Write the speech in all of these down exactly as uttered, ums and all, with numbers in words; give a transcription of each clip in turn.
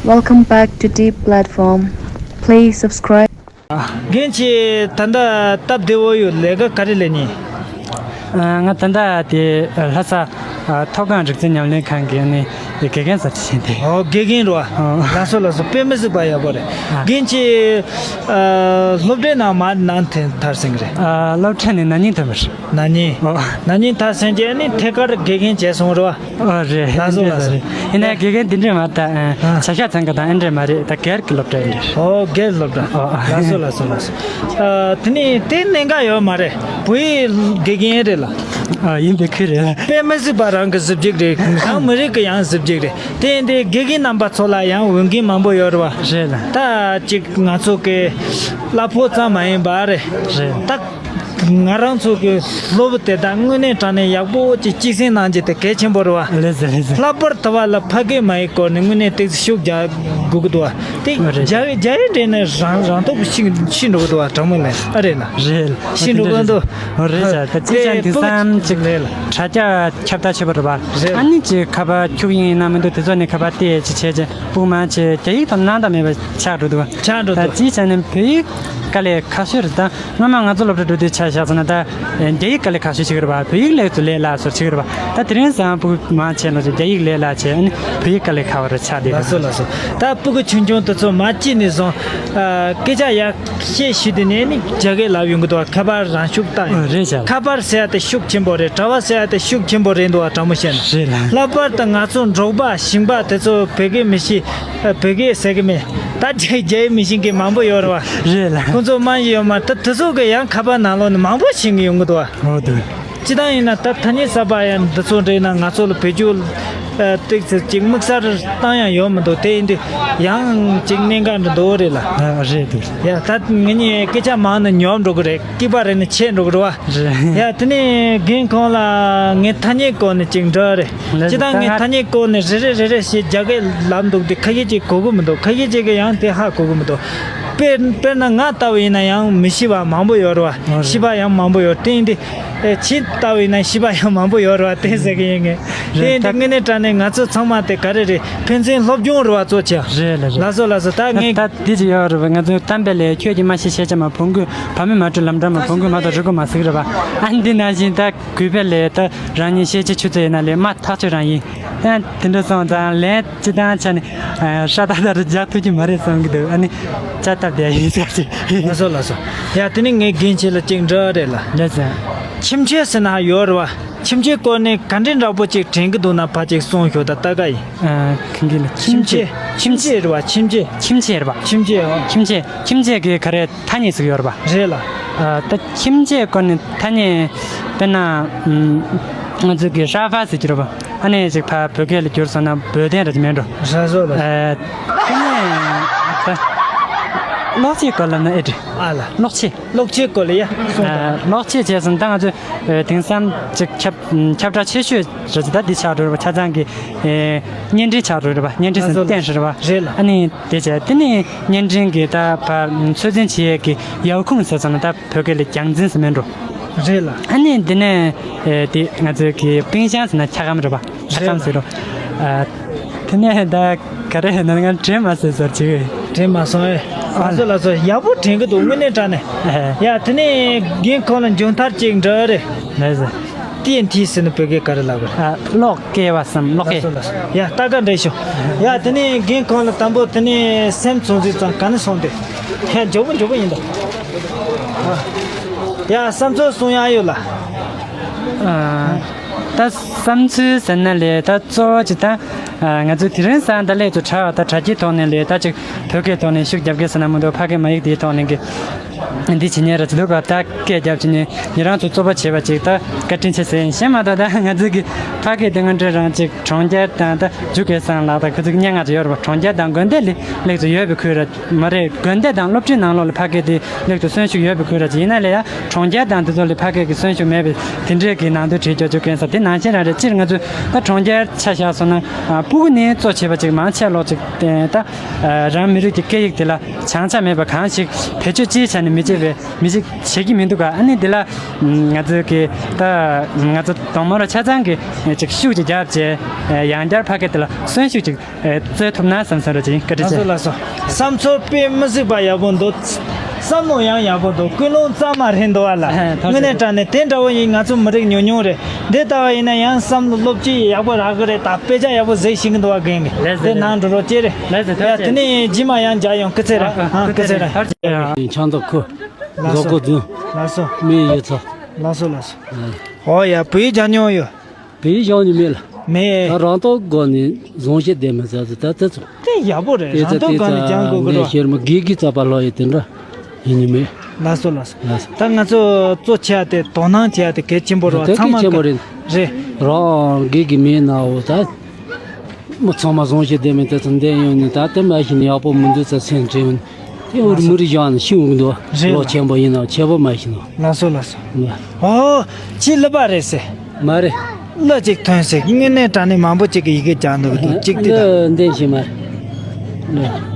Welcome back to Deep Platform. Please subscribe. རྒན་ཁྱེད་ད་ལྟ་སྟབས་བདེ་བོ་ཡོད། ལས་ཀ་ག་རེ་ལས་ནི། ང་ད་ལྟ་དེ་ལྷ་ས་མཐོ་སྒང་རིག་རྩལ་ཉམས་ལེན་ཁང་གི་ནི་དགེ་རྒན་ཟེར་བྱས་ཏེ། ཨོ་དགེ་རྒན་རོ། ལགས་སོ་ལགས་སོ། དཔེ་མི་སྲིད་པ་ཡག་པོ་རེད། རྒན་ཁྱེད་སློབ་གྲྭའི་ནང་མར་ནང་ཐེན་ཐར་སེང་རེད། སློབ་གྲྭ་ནས་ན་ནིང་ཐོན་པ་རེད། ན་ནིང་། ཨོ། ན་ནིང་ཐར་སེང་རྗེས་ནི་ཐད་ཀར་དགེ་རྒན་བྱས་སོང་རོ། ཨོ་རེད། ལགས་སོ་ལགས་སོ། ཡིན་ནའི་དགེ་རྒན་འདི་འདྲས་མ་ད་བྱ་ཤ་ཚང་ག་དང་ཨེ་འདྲས་མ་རེད། ད་སྒེར་གྱི་སློབ་གྲྭ་ཡིན་རེད། ཨོ་སྒེར་སློབ་གྲྭ། ཨོ་ཨོ། ལགས་སོ་ལགས་སོ་ལགས་སོ། དེ་ནི་དེ་གནད་འགག་ཡོད་མ་རེད། བོད་ཡིག་དགེ་རྒན་རེད་ལ། ཨོ་ཡིན་པའི་ཁུལ་རེད་ལ། དཔེ་མི་སྲིད་པ་རང་གི་གཟི་བརྗིད་རེད། རང་མི་རིགས་ཀྱི་ཡང་གཟི་བརྗིད་རེད། དེ་ཡིན་དུས་དགེ་རྒན་རྣམ་པ་ཚོ་ལ་ཡང་འོས་འགན་མང་པོ་ཡོད་རེད་བ། རེད་ལ། ད་ཅིག་ང་ཚོ་གི་གླ་ཕོགས་ཙམ་མ་ཡིན་པ་རེད། རེད། ད་ང་རང་ཚོ་གི་སློབ་བུ་དེ་དག་དངོས་གནས་དྲང་གནས་ཡག་པོ་ཅིག་གཅེས་འཛིན་གནང་རྒྱུ་དེ་གལ་ཆེན་པོ་རེད་བ། ལགས་སོ་ལགས་སོ། ལྷག་པར་དུ་བ་ལ་ཕ་སྐད་མ་ཡིག་སྐོར་ནས་དངོས་གནས་ཏོག་ཙམ་ཤུགས་རྒྱག་དགོས་ཀྱི་འདུག་བ། དེ་རེད། རྒྱ་རྒྱ་ཡིག་འདྲེས་ནས་རང་རང་སྟོབས་ཤིག་ཤི་འགྲོ་གི་འདུག་བ། དྲང་མོ་ལས་ཨ་རེད་ལ། རེད། ཤི་འགྲོ་གི་འདུག་རེད་ཤག་ད་ཅི་ཆ་དེང་སང་ཅིག་ལས་ལ། དྲ་རྒྱ་ཁྱབ་གདལ་ཆེ་བ་རེད་བ། རེད། ཨ་ནི་ཅིག་ཁ་པར་འཁྱུག་ཡིན་ན་མི་འདུག་དེ་ཚོ་ནས་ཁ་པར་བལྟས་ཅིག་བྱས་ཅིག་སྤུ་མ་བྱས་རྒྱ་ཡིག་དང་སྣང་དག་མེད་པ་ཆགས་འགྲོ་འདུག་ཆགས་འགྲོ་འདུག་ད་ཅི་ཆ་ནས་བོད་ཡིག་དཀའ་ལས་ཁག་ཤོས་རེད་ད། སྔོན་མ་ང་ཚོ་སློབ་གྲྭ་འགྲོ་དུས་ཆ་བཞག་སོང་ན་ད། རྒྱ་ཡིག་དཀའ་ལས་ཁག་ཤོས་ཆགས་ཀྱི་རེད་བ། བོད་ཡིག་ལས་ཚོ་ལས་སླ་སོ་ཆགས་ཀྱི་རེད་བ། ད་དེ་རིང་སང་སྤུ་མ་བྱས་ནོ་ཅིག་རྒྱ་ཡིག་ལས་སླ་བྱས་ཨ་ནི་བོད་ཡིག་དཀའ་ལས་ཁག་པ་རེད་ཆགས་བསྡད་ཀྱི་རེད། ལགས་སོ་ལགས་སོ། ད་སྤུ་གུ་ཆུང་ཆུང་དེ་ཚོ་མ་སྐྱེས་ནས་བཟུང་། སྐད་ཆ་ཡག་བཤད་ཤེས་དུས་ནས་ནི་རྒྱ་སྐད་ལབ་ཡོང་གི་འདུག་ཁ་པར་རང་ཤུགས་བཏང་ཡོང་། རེད་ཤག་ཁ་པར་ཟེར་ཡ་དེ་ཤུགས་ཆེན་པོ་རེད། དྲ་བ་ཟེར་ཡ་དེ་ཤུགས་ཆེན་པོ་རེད་འདུག་དྲང་མོ་བཤད་ན། རེད་ལ། ལྷག་པར་དུ་ང་ཚོ་འབྲོག་པ་ཞིང་པ་དེ་ཚོ་བོད་སྐད་མི་ཤེས། བོད་སྐད་ཟེར་གི་མེད། ད་རྒྱ་རྒྱ་ཡིག་མི་ཤེས་མཁན་མང་པོ་ཡོད་རེད་བ། རེད་ལ། ཁོང་ཚོ་སྨན་ཞིག་ཡོད་མ་ད་དེ་ཚོ་གི་ཡང་ཁ་པར་ནང་ལོགས་ནས་མང་པོ་ཤེས་གི་ཡོང་གི་འདུག་བ། འོ་འདུག་སྤྱི་བཏང་ཡིན་ན་ད་ཐ་སྙད་གསར་པ་ཡང་འདི་ཚོ་འདྲ་ཡིན་ན་ང་ཚོ་ལ་བེད་སྤྱོད་ཏོག་ཙམ་ཅིག་དམིགས་བསལ་བཏང་ཡང་ཡོད་མི་འདུག་དེ་ཡིན་དུས་ཡང་ཅིག་གནད་འགག་འདྲ་འདུག་རེད་ལ། རེད་འདུག་ཡ་ད་ངེད་གཉིས་སྐད་ཆ་མང་ན་ཉོབ་འགྲོ་གི་རེད། སྐྱིད་པ་རེད་ན་ཆད་འགྲོ་གི་རེད་བ། རེད། ཡ་དེ་ནས་རྒན་ཁོང་ལ་ངས་ཐ་སྙད་སྐོར་ནས་ཅིག་འདྲི་རེད། ལགས་སོ། སྤྱིར་བཏང་ངས་ད་ཐ་སྙད་སྐོར་ནས་རེ་རེ་རེ་རེ་ཞེས་རྒྱ་སྐད་ལབ་འདུག་དེ་ཁ་ཤས་ཅིག་གོ་གི་མི་འདུག་ཁ་ཤས་ཅིག་གིས་ཡང་དེ་ཧ་གོ་གི་མི་འདུག་དཔེར་དཔེར་ན་ང་ལྟ་བུ་ཡིན་ན་ཡང་མི་ཤེས་པ་མང་པོ་ཡོད་རེད་བ། ཨོ་རེད། ཤེས་པ་ཡང་མང་པོ་ཡོད། དེ་ཡིན་དུས་ཨེ་ཁྱེད་ལྟ་བུ་ཡིན་ན་ཤེས་པ་ཡང་མང་པོ་ཡོད་རེད་བ། དེ་ཟེར་གི་ཡིན་ངས། དེ་རེད། ཡིན་དུས་ད་དངོས་གནས་དྲང་གནས་ང་ཚོ་ཚང་མ་དེ་ག་རེ་རེད། ཕན་ཚུན་སློབ་སྦྱོང་རེད་བ་གཙོ་ཆེ། རེད་ལ་རེད། ལགས་སོ་ལགས་སོ། ད་ད་ངས་ད་འདི་ཅི་ཡོད་རེད་བ། ང་ཚོ་གཏམ་དཔེ་ལས་ཁྱོད་ཀྱིས་མ་ཤེས་ཤེས་ཆ་མ་བོང་གུ་བ་མོས་མ་བྲུས་ལམ་འགྲམ་མ་བོང་གུ་མ་གཏོགས་རི་མགོ་མ་ཟིག་རེད་བ། ཨ་འདི་ནང་བཞིན་ད་གུས་པས་ལས་ད་རང་ཉིད་ཤེས་ཀྱི་ཆུ་ཚོད་ཡིན་ན་ལས་མ་ཐག་ཆོད་རང་ཡིན། ཨ་དེ་འདྲ་སོང་ཙང་ལན་སྤྱི་བཏང་ཆ་ནས་ཧྲ་ཏག་ཏག་རུ་རྒྱག་ཐུབ་ཀྱི་མ་རེད་བསམ་གྱི་འདུག་ཨ་ནི་ཅ་སྟབས་བདེ་ཡིན་ཟེར་གྱི། ལགས་སོ་ལགས་སོ། ཡ་དེ་ནི་ངས་རྒན་ཁྱེད་ལ་ཅིག་འདྲི་རེད་ལ། ལགས་སོ། ཁྱིམ་ཆས་ཟེར་ན་ཡོད་རེད་བ། ཁྱིམ་ཆས་སྐོར་ནས་ག་འདྲའི་འདྲ་པོ་ཅིག་དྲན་གྱི་འདུག་ན་ཕར་ཅིག་གསུངས་ཤོག་ད་ལྟ་ག་ཡིན། ཨ་ཁྱིམ་གྱི་ལ་ཁྱིམ་ཆས། ཁྱིམ་ཆས་རེད་བ། ཁྱིམ་ཆས། ཁྱིམ་ཆས་རེད་བ། ཁྱིམ་ཆས། ཨོ། ཁྱིམ་ཆས། ཁྱིམ་ཆས་ཀྱི་ག་རེ་ཐ་སྙད་ཟིག་ཡོད་རེད་བ། རེད་ལ། ཨ་ད་ཁྱིམ་ཆས་སྐོར་ནས་ཐ་སྙད་དཔེར་ན་ཨམ་ང་ཚོ་གི་ཧྲ་ཧྥ་ཟེར་གྱི་རེད་བ། ཨ་ནི་ཅིག་ཕར་བོད་སྐད་ལ་བསྒྱུར་སོང་ན་འབོལ་གདན་རེད་མེད་འགྲོ། ར་བཟོ་ལ། ཨ་ཐ་སྙད་ད་གློག་ཆས་སྐོར་ལབ་ན་ཨེ་འགྲིག་ཨ་ལ། གློག་ཆས། གློག་ཆས་སྐོར་ལ་ཡ་གསུངས་དང་། གློག་ཆས་བྱས་སོང་ད་ང་ཚོས་དེང་སང་ཅིག་ཁྱབ་ཁྱབ་བསྒྲགས་ཆེ་ཤོས་རེད་ཅིག་ད་འདི་ཆགས་འགྲོ་རེད་བ། ཆ་ཚང་གི་བརྙན་འཕྲིན་ཆགས་འགྲོ་རེད་བ། བརྙན་འཕྲིན་ཟེར་བསྟན་ཧྲི་རེད་བ། རེད་ལ། ཨ་ནི་དེ་བྱས་དེ་ནི་བརྙན་འཕྲིན་གི་ད་ཕར་ཚོད་འཛིན་བྱེད་ཡས་ཀྱི་ཡའུ་ཁུང་ཟེར་སོང་ན་ད་བོད་སྐད་ལ་རྒྱང་འཛིན་ཟེར་མིན་འགྲོ། རེད་ལ། ཨ་ནི་འདི་ནས་དེ་ང་ཚོའི་གི་པིང་ཤང་ཟེར་ན་འཁྱག་སྒམ་རེད་བ། འཁྱག་སྒམ་ཟེར་རོ། དེ་ནས་ད་ག་རེ་ན་ང་དྲན་མ་སོང་ཟེར་ཅིག་དྲན་མ་སོང་ཨེ། ལགས་སོ་ལགས་སོ། ཡག་པོ་དྲན་གི་འདུག་དངོས་གནས་དྲང་གནས། ཡ་དེ་ནས་རྒན་ཁོང་ལ་མཇུག་མཐར་ཅིག་འདྲི་རེད། ལགས་སོ། ཏི་ཨེན་ཐི་ཟེར་ན་བོད་སྐད་ག་རེ་ལབ་དགོས་རེད། གློག་སྐྱེལ་བ་སམ་གློག་སྐྱེལ། ལགས་སོ་ལགས་སོ། ཡ་ལྟ་ག་འདྲ་ཞུ། ཡ་དེ་ནས་རྒན་ཁོང་ལ་དང་པོ་དེ་ནས་སེམས་ཚོང་ཟིག་ཙང་ག་ནས་སོང་སྟེ། ཡ་མགྱོགས་པོ་མགྱོགས་པོ་ཡིན་ད། ཡ་བསམ་ཚུལ་གསུང་ཡ་ཡོད་ལ། ད་བསམ་ཚུལ་ཟེར་ན་ལས་ད་གཙོ་བོ་ཅིག་ད། ང་ཚོས་དེ་རིང་སང་ད་ལས་ཚོ་དྲ་བ་ད་དྲ་རྒྱའི་ཐོག་ནས་ལས་ད་ཅིག་བོད་སྐད་ཐོག་ནས་ཤུགས་རྒྱབ་གི་ཟེར་ན་མི་འདུག་ཕ་སྐད་མ་ཡིག་དེའི་ཐོག་ནས་གི་འདི་བྱེད་ཉེ་ར་ཅི་འདུག་ག་ད་སྐད་རྒྱབ་བྱེད་ཉེ་ཉེ་རང་ཚོ་གཙོ་བོ་བྱས་པ་ཅིག་ད་བཀའ་དྲིན་ཆེ་ཟེར་ཡིན་གཞན་མ་གཏོགས་ད་ང་ཚོས་གི་ཕ་སྐད་དེ་སྔོན་འགྲོ་རང་ཅིག་གྲོང་ཁྱེར་དང་ད་ཇུ་སྐད་སང་ལགས་ད་ཁོ་ཚོ་གི་སྙན་ངག་ཅིག་ཡོད་རེད་པ། གྲོང་ཁྱེར་དང་དགོན་སྡེ་ལས་ལེགས་ཚོ་ཡོད་པའི་ཁུལ་ར། མ་རེད། དགོན་སྡེ་དང་སློབ་གྲྭའི་ནང་ལོགས་ལ་ཕ་སྐད་དེ་ལེགས་དུ་གསོན་ཤུགས་ཡོད་པའི་ཁུལ་ར་ཅིག་ཡིན་ན་ལས་ཡ་གྲོང་ཁྱེར་དང་དེ་ཚོ་ལ་ཕ་སྐད་ཀྱི་གསོན་ཤུགས་མེད་པའི་དེ་འདྲས་ཀྱི་ནང་དོན་བྲིས་ཀྱོག་ཅོ་གན་ས་དེ་ནང་བཞིན་རང་རེད། སྤྱིར་ང་ཚོས་ད་གྲོང་ཁྱེར་ཆ་བཞག་སོང་ན་སྤུ་གུ་ནས་གཙོ་བྱས་པ་ཅིག་མང་ཆེ་ལོག་ཅིག་ད་རང་མི་རིགས་ཀྱི་སྐད་ཡིག་དེ་ལ་བྱང་ཆ་མེད་པ་གང་ཞིག་བེད་སྤྱོད་ཅིའི་ཆ་ནས་མི་ ཅེས་པའི་མི་ཞིག་བྱེད་ཀྱི་མི་འདུག་ག་ཨ་ནི་འདི་ལ་ང་ཚོ་གི་ད་ང་ཚོ་དང་མོ་ར་ཆ་ཚང་གི་ཅིག་ཤུགས་ཅིག་རྒྱབ་བྱས་ཡང་བསྐྱར་ཕ་གི་དེ་ལ་གསོན་ཤུགས་ཅིག་སྩོལ་ཐུབ་ན་བསམ་སོང་ར་ཅིག་བཀའ་དྲིན་ཆེ། ལགས་སོ་ལགས་སོ། བསམ་ཚུལ་དཔེ་མི་སྲིད་པ་ཡག་པོ་འདུག་བསམ་བློ་ཡང་ཡག་པོ་འདུག་ཀུན་སློང་གཙང་མ་རེད་འདུག་བ་ལ། ཐུགས་རྗེ་ཆེ། དངོས་གནས་དྲང་གནས་དེ་འདྲ་བོ་ཡིན་ང་ཚོ་མི་རིགས་ཉུང་ཉུང་རེད། འདི་ལྟ་བ་ཡིན་ན་ཡང་བསམ་བློ་སློབ་སྤྱི་ཡག་པོ་རག་གི་རེད། ད་དཔེ་ཆ་ཡག་པོ་གཟིགས་ཤེས་ཀྱི་འདུག་བ་རྒན་གི་ལགས་སོ། དེ་ནང་འགྲོ་རོགས་ཅེས་རེད། ལགས་སོ། ཡ་དེ་ནས་རྗེས་མ་ཡང་མཇལ་ཡོང་། སྐུ་ཚེ་རིང་། ཨ་ཨ་སྐུ་ཚེ་རིང་། ཐུགས་རྗེ་ཆེ། ཆང་ཐོག་ཁུ། ལགས་སོ། མཛོ་ཀོ་རྫོང་། ལགས་སོ། མི་ཡི་ཚོ། ལགས་སོ་ལགས་སོ། ཨོ་ཡ་བོད་ཡིག་སྦྱང་མྱོང་ཡོད། བོད་ཡིག་སྦྱང་མྱོང་མེད་ལ། མེད། ད་རང་རྟོགས་སྒོ་ནས་བཟང་ཤེས་ལྡན་མི་ཟེར་ཚོ་ད་ལྟ་ཚོ། དེ་ཡག་པོ་རེད། དེ་རང་ཚོ་རྟོགས་སྒོ་ནས་སྦྱང་དགོས་ཀྱི་རེད། ཤེར་མ་དགེ་གི་རྩ་བ་ལོ་ཡི་དེ་འདྲ་ཡིན་ནི་མེད། ལགས་སོ་ལགས་སོ། ལགས་སོ། ད་ང་ཚོ་གཙོ་ཆེ་བ་དེ་དོ་སྣང་བྱེད་ཡ་དེ་གལ་ཆེན་པོ་རེད་བ། དེ་ཚང་མ་གལ་ཆེན་པོ་ག་རེད། རེད། རང་དགེ་གི་མེད་ན་འོ་ད། མི་ཚང་མ་བཟང་ཤེས་ལྡན་མི་དེ་ཚོ་འདས་ཡོང་ནས་ད་དེ་མ་ཤེས་ནས་ཡག་པོ་མི་འདུག་ཚ་སེམས་ཁྲལ་ཡོང་། དེ་འུར་མུར་བཞག་ནས་ཤི་འོང་གི་འདུག་རེད་ལ། ལོ་ཆེན་པོ་ཡིན་ནའང་ཆེ་བོ་མ་ཤེས་ནོ། ལགས་སོ་ལགས་སོ། ལ། ཨོ། ཁྱི་ཀླུ་པ་རེད་ཟེར། མ་རེད། ཀླུ་གཅིག་ཐོན་ཟེར། དངོས་གནས་དྲང་གནས་མང་པོ་གཅིག་གི་ཡི་གེ་སྦྱང་འདུག་འདུག་གཅིག་དེ་དང་། ཀླུ་འདེམས་ཤིག་མ་རེད། ལ།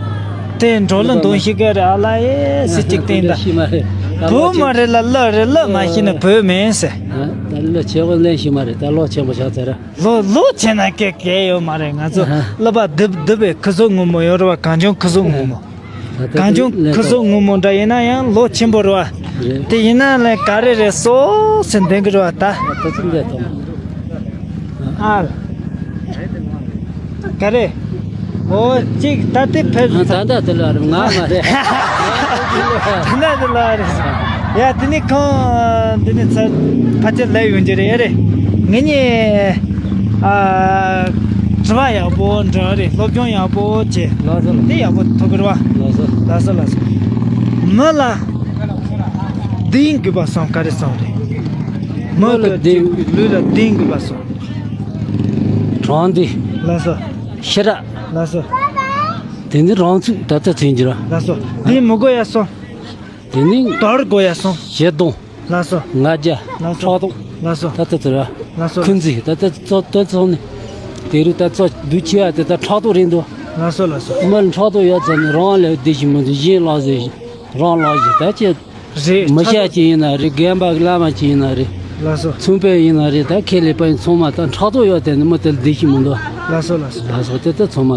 དེ་འགྲོ་ལ་འདོན་ཤེས་གི་རེད། ཨ་ལ་ཨེ་སི་གཅིག་བསྟན་ད། ཤི་མ་རེད། ད་བོད་མ་རེད་ལ་ཀླུ་རེད། ཀླུ་མ་ཤེས་ན་བོད་མིན་ཟེར། ད་ཀླུ་ཆེ་བོ་ལེན་ཤེས་མ་རེད། ད་ལོ་ཆེན་པོ་ཆགས་ཚར། ལོ་ལོ་ཆེ་ན་སྐད་སྐད་ཡོད་མ་རེད། ང་ཚོ་ཨ་ཧ། ཀླུ་པ་རྡིབ་རྡིབ་པའི་ཁུ་ཚུར་སྔོན་མོ་ཡོད་རེད་བ། གངས་ལྗོངས་ཁུ་ཚུར་སྔོན་མོ། ད་ལྟ་གངས་ལྗོངས་ལས་ཁུ་ཚུར་སྔོན་མོ་འདྲ་ཡིན་ན་ཡང་ལོ་ཆེན་པོ་རེད་བ། རེད། དེ་ཡིན་ན་ལས་ག་རེ་རེད་སོ་ཟེར་འདོན་གི་རེད་བ་ད། ད་ལྟ་ཚུར་འདས་ཐོང་། ཨ། ག་རེ། ཨོ་གཅིག་ད་ལྟའི་ཕེབས། ད་ལྟ་དེ་ལ་རེད། ང་མ་རེད། ད་ལྟ་དེ་ལ་རེད། ཡ་དེ་ནི་ཁོང་དེ་ནི་ཚ་ཕལ་ཆེར་ལས་ཡོང་རྒྱུ་རེད། ཨེ་རེད། ངེད་གཉིས་ཨ་དྲི་བ་ཡག་པོ་འདྲ་རེད། སློབ་སྦྱོང་ཡག་པོ་བྱས། ལགས་སོ་ལགས། དེ་ཡག་པོ་ཐོབ་པ་རེད་བ། ལགས་སོ། ལགས་སོ་ལགས་སོ། མི་ལ་བདེན་དགོས་པ་སོང་ག་རེ་སོང་རེད། མི་ལ་གི་བདེན། ལུས་ལ་བདེན་དགོས་པ་སོང་། དྲང་བདེན། ལགས་སོ། ཤེས་རབ། ལགས་སོ། དེ་ནི་རང་ཚུགས་ད་ལྟ་ཚུན་གྱི་ར། ལགས་སོ། བདེན་མི་དགོས་ཡ་སོང་། དེ་ནི་དོར་དགོས་ཡ་སོང་། ཞེ་སྡང་། ལགས་སོ། ང་རྒྱལ། ལགས་སོ། ཕྲག་དོག་ལགས་སོ། ད་ལྟ་དེ་ར། ལགས་སོ། འཁོན་འཛིན། ད་ལྟ་ཚོ་ད་ཚོ་ནི། དེ་རུ་ད་ཚོ་འདུ་ཆེ་བ་དེ་ད་ཕྲག་དོག་རེད་འདུག་ལགས་སོ་ལགས་སོ། མི་ལ་ཕྲག་དོག་ཡོད་ཚད་ནི་རང་ལ་བདེ་ཞིག་མི་འདུག་གཞན་ལ་ཟེར་རང་ལ་ཞིག་ད་ཅི། རེད། མི་ཤ་ཅིག་ཡིན་ན་རེད། རྒན་པ་གི་བླ་མ་ཅིག་ཡིན་ན་རེད། ལགས་སོ། ཚོང་པ་ཡིན་ན་རེད། ད་ཁེ་ལས་པ་ཡིན་ཚང་མ་ད་ཕྲག་དོག་ཡོད་དེ་ནི་མི་དེ་ལ་བདེ་ཞིག་མི་འདུག་ལགས་སོ་ལགས་སོ། ལགས་སོ། དེ་ད་ཚང་མ་